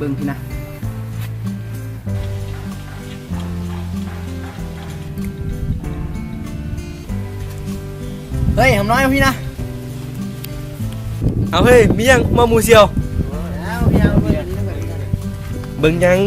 ເບິ່ງພີ້ນະ. ເຮີ້ຍ ຫຳນ້ອຍ ເອົາພີ້ນະ. ເອົາເຮີ້ຍ ມີຫຍັງມາໝູ່ສ່ຽວ? ເບິ່ງຫຍັງ?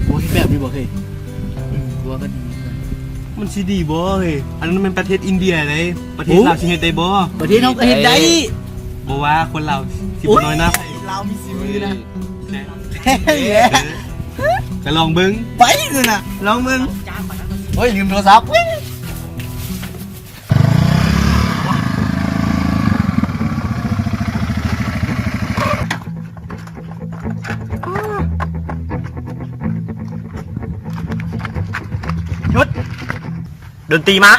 ບໍ່ເຮັດແບບນີ້ບໍ່ເຮີ້ຍ? ອືມ ກູວ່າກໍດີຄືກັນ. ມັນຊິດີບໍ່ເຮີ້ຍ? ອັນນັ້ນແມ່ນປະເທດອິນເດຍເດ້ ປະເທດ ໂອ້ ລາວຊິເຮັດໄດ້ບໍ່? ປະເທດເຮົາກໍເຮັດໄດ້. ບໍ່ວ່າຄົນລາວຊິບໍ່ນ້ອຍໜ້າໃຜ. ລາວມີສີມືນະ. ເອີ ກໍລອງເບິ່ງ ໄປຫັ້ນນະ ລອງເບິ່ງ. ໂອ້ຍ ລືມໂທລະສັບ. ຢຸດ! ດົນຕີມາ.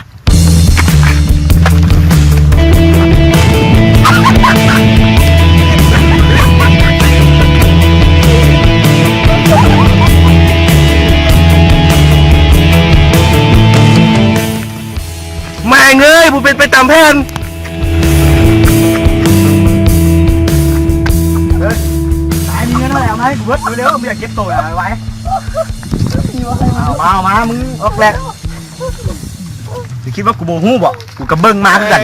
ແມ່ງເອີຍ ບໍ່ເປັນໄປຕາມແຜນ. ເອີຍ ຕາຍ ມີເງິນເທົ່າໃດເອົາມາໃຫ້ກູເບິດເລັວໆ ບໍ່ຢາກເຈັບໂຕແລ້ວ ໄວໆ. ເອົາມາ ເອົາມາ ມຶງອອກແລກ. ຊິຄິດວ່າກູບໍ່ຮູ້ບໍ່? ກູກໍເບິ່ງມາຄືກັນ.